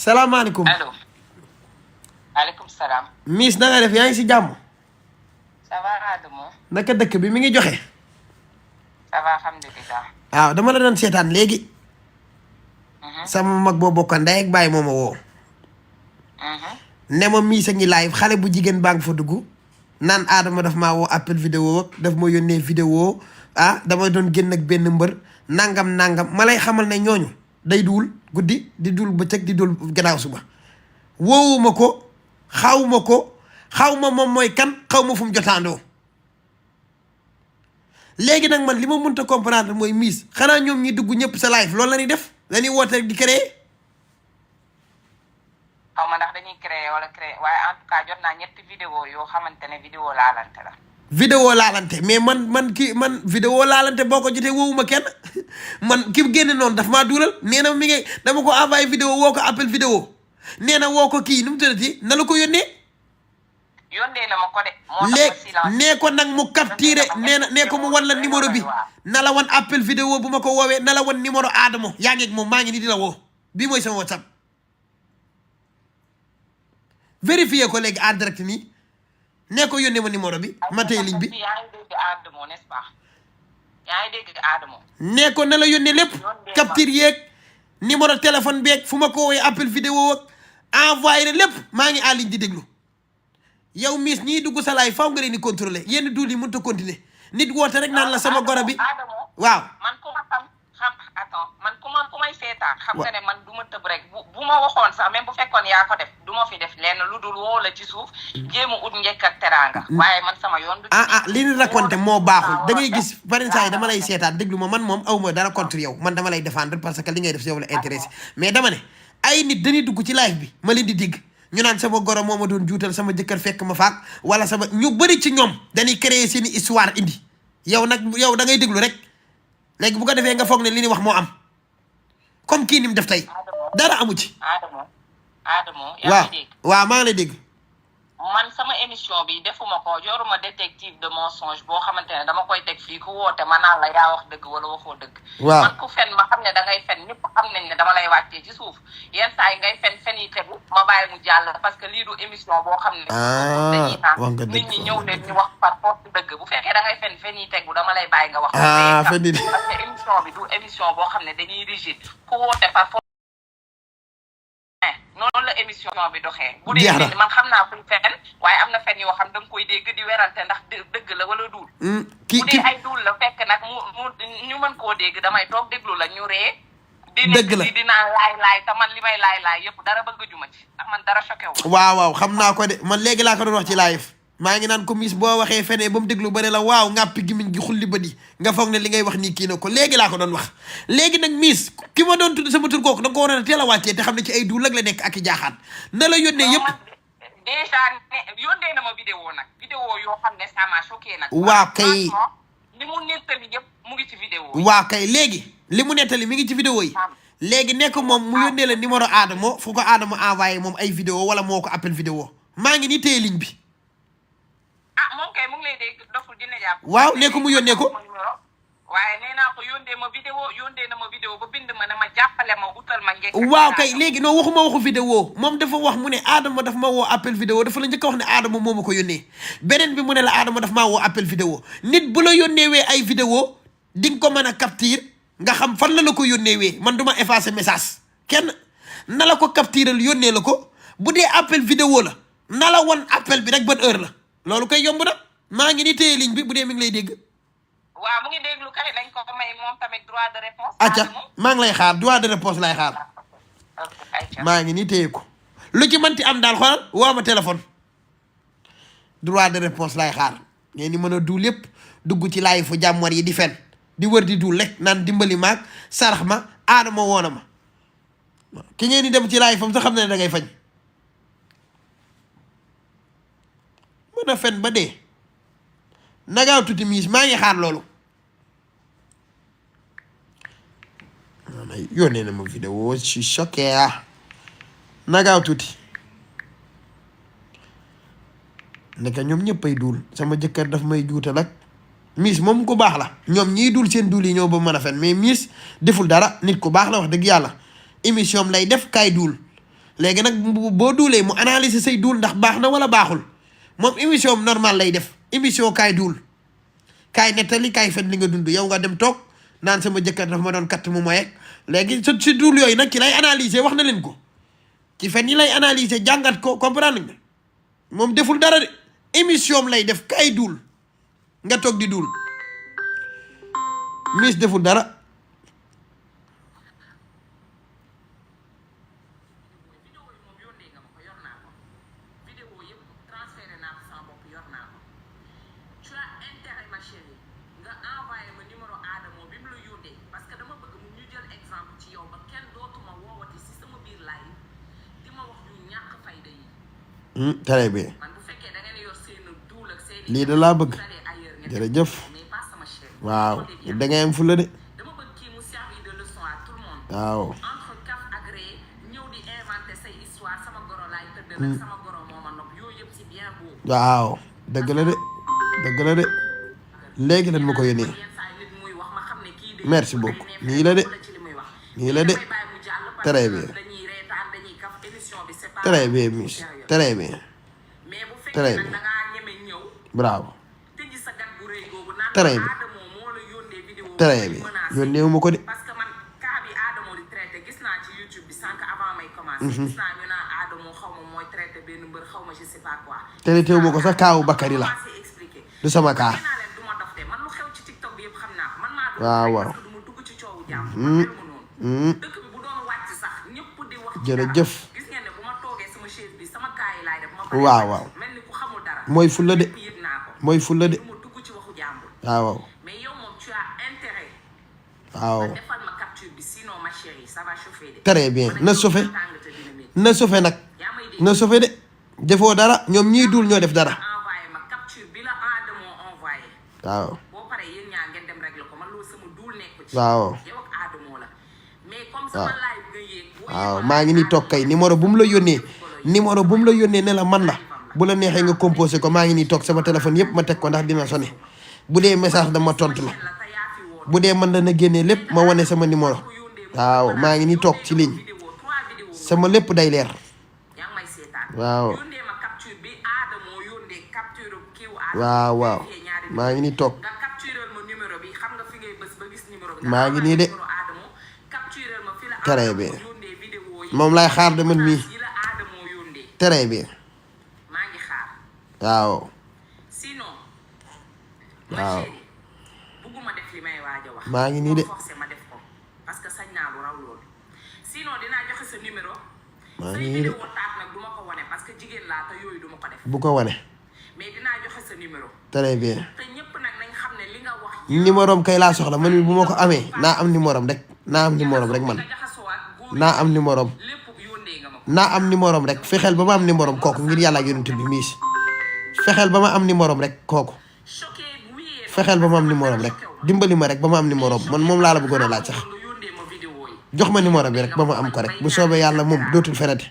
salaamaaleykum. allo. maaleykum salaam. Miss na nga def yaa ngi si jàmm. ça va Adamo. naka dëkk bi mi ngi joxe. ça va alhamdulilah. waaw dama la doon seetaan léegi. sama mag boo bokkoon ndey ak baay moo ma woo. ne ma Miss a ngi live xale bu jigéen baa ngi fa dugg. naan Adama daf maa woo appel vidéo ak daf ma yónnee vidéo dama doon génn ak benn mbër nangam ma lay xamal ne ñooñu day duul guddi di duul bëccëg di duul gannaaw suba. woowuma ko xaw ma moom mooy kan xaw ma fu mu jotaandoo. léegi nag man li ma mënta comprendre mooy Miss xanaa ñoom ñi dugg ñëpp sa live loolu la ñuy def la ñuy woote rek di créer. xaw ma ndax dañuy créer wala créer waaye en tout cas jot naa ñetti vidéo yoo xamante ne vidéo laalante la. vidéo laalante mais man vidéo laalante boo ko jotee woowuma kenn man ki génne noonu daf maa duulal nee na mi ngi dama ko envoyé vidéo woo ko appel vidéo nee na woo ko kii nu mu tuddati na la ko yónnee. yónnee na ma ko de. moo tax léegi nee ko nag mu capturé nee ko mu wan la numéro bi na la wan appel vidéo bu ma ko woowee na la wan numéro Adamo yaa ngi ak moom maa ngi ni di la woo bii mooy sama WhatsApp. vérifier ko léegi en direct nii nee ko yónnee ma numéro bi ma tey ligne bi. yaa ngi dégg Adamo n'est-ce pas yaa ngi dégg Adamo. nee ko na la yónnee lépp capture yeeg numéro téléphone beeg fu ma ko woowee appel vidéo ak envoyé na lépp maa ngi en ligne di déglu. yow Miss ñii dugg sa laay faw nga leen di contrôler yenn duul yi mënut a continuer nit woote rek naan la sama goro bi. waaw man ku ma xam attends man ku may seetaan. xam nga ne man du ma tëb rek bu ma waxoon sax même bu fekkoon yaa ko def du ma fi def lenn lu dul woo la ci suuf jéem a ut njëkk ak teraanga. waaye man sama yoon du. li ñu raconté moo baaxul da ngay gis par exemple dama lay seetaan déglu ma man moom aw ma dara contre yow man dama lay défendre parce que li ngay def si yow la intéressé mais dama ne ay nit dañuy dugg ci live bi ma leen di digg. ñu naan sama goro moo ma doon juutal sama jëkkër fekk ma faak wala sama ñu bëri ci ñoom dañuy créer seeni histoire indi yow nag yow da ngay déglu rek léegi bu ko defee nga foog ne li ni wax moo am comme kii ni mu def tey dara amu ci. Adamo waaw maa ngi lay dégg. man sama émission bi defuma ko yoruma détective de mensonge boo xamante ne dama koy teg fii ku woote ma naan la yaa wax dëgg wala waxoo dëgg. waaw man ku fen ma xam ne da ngay fen ñëpp xam nañ ne dama lay wàccee ci suuf yenn saa yi ngay fen yi tegu ma bàyyi mu jàll parce que lii du émission boo xam ne. dañuy naan nit ñi ñëw leen ñu wax par force dëgg bu fekkee da ngay fen yi tegu dama lay bàyyi nga wax. fen yi parce que émission bi du émission boo xam ne dañuy rigide ku woote par force. noonu la émission bi doxee. bu dee man xam naa fuñ fen waaye am na fen yoo xam da nga koy dégg di werante ndax dëgg la wala duul. bu dee ay duul la fekk nag mu ñu mën koo dégg damay toog déglu la ñu ree. dëgg la di naan laay te man li may laay yëpp dara bëgg juma ci ndax man dara choqué wu. waaw xam naa ko de man léegi laa ko doon wax ci live maa ngi naan ko Miss boo waxee fenee ba mu déglu ba ne la waaw ngàppi gimiñ gi xulli ba di nga foog ne li ngay wax nii kii na ko léegi laa ko doon wax. léegi nag Miss ki ma doon tudd sama tur kooku da nga ko war a teel a wàccee te xam ne ci ay duul la nekk ak i jaaxaan na la yónnee yëpp. déjà yónnee na ma vidéo nag vidéo yoo xam ne ça m'a choqué nag. waaw kay li mu nettali yëpp mu ngi ci vidéo yi. waaw kay léegi li mu nettali mi ngi ci vidéo yi. léegi nekk moom mu yónnee la numéro Adamo fu ko Adamo envoyé moom ay vidéo wala moo ko appel vidéo maa ngi nii téye ligne bi. moom kay mu ngi lay dégg doful dina jàpp. waaw ne ko mu yónnee ko. waaye nee naa ko yónnee na ma vidéo ba bind ma ne ma jàppale ma utal ma njëkk. waaw kay léegi non waxuma waxu vidéo moom dafa wax mu ne Adamo daf ma woo appel vidéo dafa la njëkk a wax ne Adamo moo ma ko yónnee beneen bi mu ne la Adamo daf maa woo appel vidéo nit bu la yónneewee ay vidéo di nga ko mën a capture nga xam fan la ko yónneewee man du ma effacer message kenn na la ko capturer yónnee la ko bu dee appel vidéo la na la won appel bi rek ban heure la loolu koy yomb na maa ngi ni téye ligne bi bu dee mi ngi lay dégg. waaw mu ngi déglu kay dañ ko may moom tamit droit de réponse. acca maa ngi lay xaar droit de réponse lay xaar. maa ngi ni téye ko lu ci mënti am daal xoolal woo ma téléphone droit de réponse lay xaar ngeen ni mën a duul lépp dugg ci laay fu jàmmar yi di fen di wër di duul rek naan dimbali maag sarax ma Adamo woona ma ki ngeen di dem ci laay fam sax xam ne da ngay fañ mën a fen ba dee nagaaw tuuti Miss maa ngi xaar loolu yónnee na ma vidéo je suis choqué nagaaw tuuti ndeke ñoom ñëppay duul sama jëkkër daf may juutal ak Miss moom ku baax la ñoom ñiy duul seen duul yi ñoo ba mën a fen mais Miss deful dara nit ku baax la wax dëgg yàlla émission lay def kaay duul léegi nag boo duulee mu analyser say duul ndax baax na wala baaxul moom émission normal lay def émission kaay duul kaay nettali kaay fen li nga dund yow nga dem toog naan sama jëkkër dafa ma doon katt mu moyeeg léegi si duul yooyu nag ci lay analyser wax na leen ko ci fen yi lay analyser jàngat ko comprendre nga moom deful dara de émission lay def kaay duul nga toog di duul Miss deful dara très bien lii da laa bëgg jërëjëf waaw da ngay am fulla de waaw waaw dëgg la de dëgg la de léegi lan ma ko yónnee merci beaucoup nii la de nii la de très bien très bien Miss très bien très bien bravo très bien très bien yónnee wu ma ko de traité wu ma ko sax kaawu Bakary la du sama kaa waaw waaw jërëjëf waaw waaw mooy fulla de mooy fulla de waaw waaw très bien na sofe nag na sofe de defoo dara ñoom ñii dul ñoo def dara waaw waaw waaw waaw maa ngi ni toog kay numéro bu mu la yónnee ne la man la bu la neexee nga composé ko maa ngi nii toog sama téléphone yëpp ma teg ko ndax dina sonné bu dee message dama tontu la bu dee man dana génnee lépp ma wane sama numéro waaw maa ngi nii toog ci ligne sama lépp day leer waaw waaw waaw maa ngi nii toog maa ngi nii de très bien moom lay xaar de man mii très bien waaw waaw maa ngi nii de maa ngi nii de bu ko wane très bien numéro am kay laa soxla man mi bu ma ko amee naa am numéro am rek naa am numéro am rek man naa am numéro am naa am numéro am rek fexeel ba ma am numéro am kooku ngir yàlla ak yonent bi Miss fexeel ba ma am numéro am rek kooku fexeel ba ma am numéro am rek dimbali ma rek ba ma am numéro am man moom laa la bëggoon a laaj sax jox ma numéro bi rek ba ma am ko rek bu soobee yàlla moom dootul fenati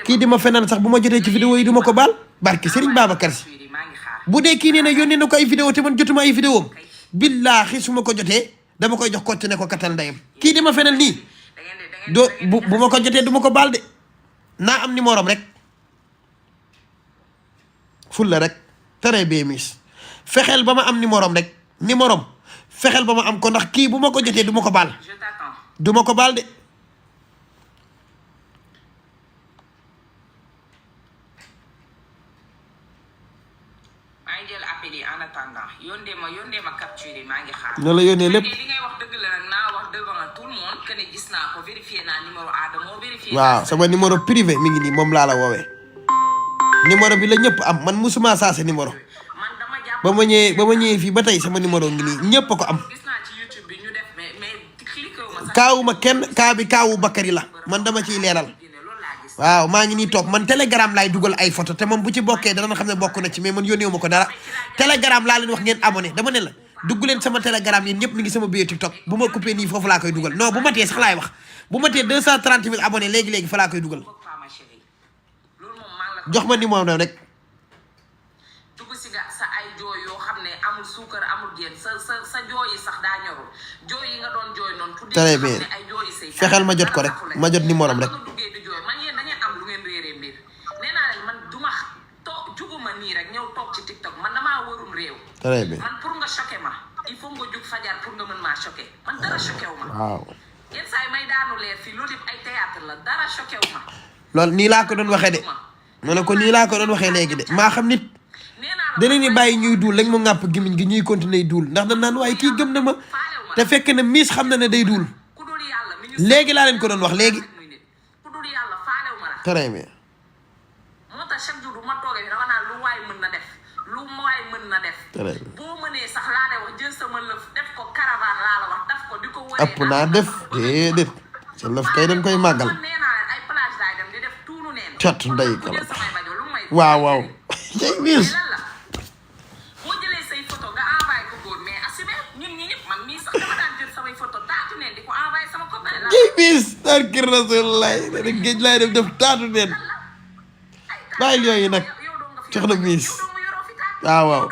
kii di ma fenal sax bu ma jotee ci vidéo yi du ma ko baal barke Serigne Babacar Sy bu dee kii nee na yónnee na ko ay vidéo te man jotuma ay vidéo am billaahi su ma ko jotee dama koy jox kott ne ko kattal ndeyam kii di ma fenal nii doo bu ma ko jotee du ma ko baal de naa am numéro am rek fulla rek très bien Miss fexeel ba ma am numéro am rek numéro am fexeel ba ma am ko ndax kii bu ma ko jotee du ma ko baal du ma ko baal de na la yónnee lépp waaw sama numéro privé mi ngi nii moom laa la woowee numéro bi la ñëpp am man musuma saase numéro ba ma ñëwee fii ba tey sama numéro ngi nii ñëpp a ko am kaawuma kenn kaa bi kaawu Bakary la man dama ciy leeral waaw maa ngi nii toog man telegram laay dugal ay photo te moom bu ci bokkee dana xam ne bokk na ci mais man yónneewu ma ko dara telegram laa leen wax ngeen abonné dama ne la dugg leen sama telegram yéen ñëpp mi ngi sama bio TikTok bu ma coupé nii foofu laa koy dugal non bu ma tee sax laay wax bu ma tee 230 000 abonné léegi fa laa koy dugal jox ma numéro am rek très bien fexeel ma jot ko rek ma jot numéro am rek. man yéen da ngeen am lu ngeen réeree mbir nee naa leen man duma toog juguma nii rek ñëw toog ci TikTok man damaa warum réew. très bien man pour nga choqué ma il faut nga jug fajar pour nga mën maa choqué man dara choqué wu ma. waaw. yenn saa yi may daanu leer fii loolu yëpp ay théâtre la dara choqué wu ma. loolu nii laa ko doon waxee de ma ne ko nii laa ko doon waxee léegi de maa xam nit da leen di bàyyi ñuy duul lañ ma ŋàpp gimiñ gi ñuy continuer duul ndax dañ naan waaye kii gëm na ma te fekk na miis xam na ne day duul léegi laa leen ko doon wax léegi. très bien. moo tax chaque jour bu ma toogee dama naan lu waay mën na def lu waay mën na def. très bien boo mënee sax laa lay wax jël sama lëf def ko caravane laa la wax daf ko di ko wëree. ëpp naa def déedéet sa lëf kay dañ koy màggal. nee naa leen ay plage laay dem di def tuunu neen. cot ndey ko la samay bajo lu may. waaw waaw. jay miis. lan la boo jëlee say photo nga envoyé ko góor mais assumé ñun ñi ñëpp man mii sax dama daan jël samay photo taatu neen di ko envoyé sama copain la. jay miis barki Rasulullah dana géej laay def taatu neen bàyyil yooyu nag soxna miis waaw waaw.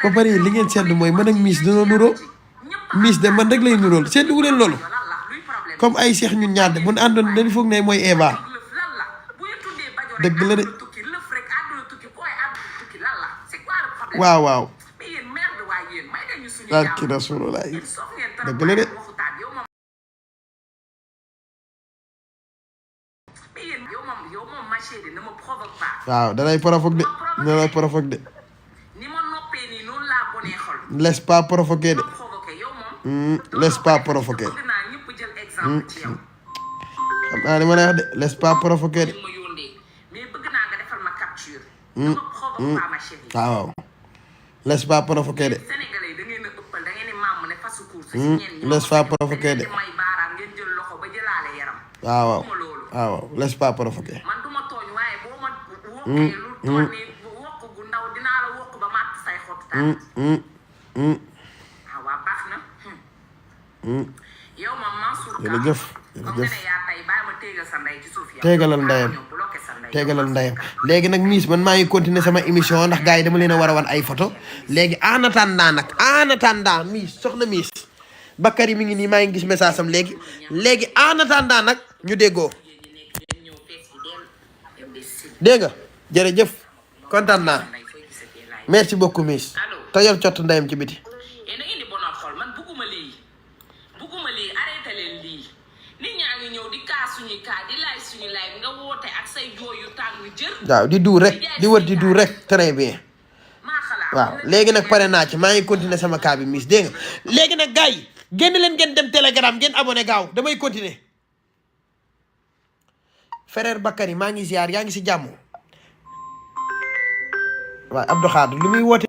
ba pare li ngeen seetlu mooy man ak miis dina nuroo miis de man rek lay nurool seetlu wu leen loolu comme ay seex ñun ñaar de bu ñu àndoon dañu foog ne mooy Eva dëgg la de waaw waaw barki Rasulullah dëgg la de waaw danay provoque de laisse pas provoquer de laisse pas provoquer xam naa li ma lay wax de laisse pas provoquer de waaw laisse pas provoquer de laisse pas provoquer de waaw waaw laisse pas provoquer jërëjëf jërëjëf tegalal ndeyam léegi nag miis man maa ngi continuer sama émission ndax gars yi dama leen a war a wan ay photo léegi en attendant miis soxna miis Bakary mi ngi nii maa ngi gis message am léegi en attendant nag ñu déggoo dégg nga jërëjëf kontaan naa merci beaucoup miis tojal cott ndeyam ci biti waaw di duur rek di wër di duur rek très bien waaw léegi nag pare naa ci maa ngi continuer sama kaa bi miis dégg nga léegi nag gars yi génn leen ngeen dem Telegram ngeen abonné gaaw damay continuer frère Bakary maa ngi ziar yaa ngi si jàmm waaw Abdou Khadre lu muy woote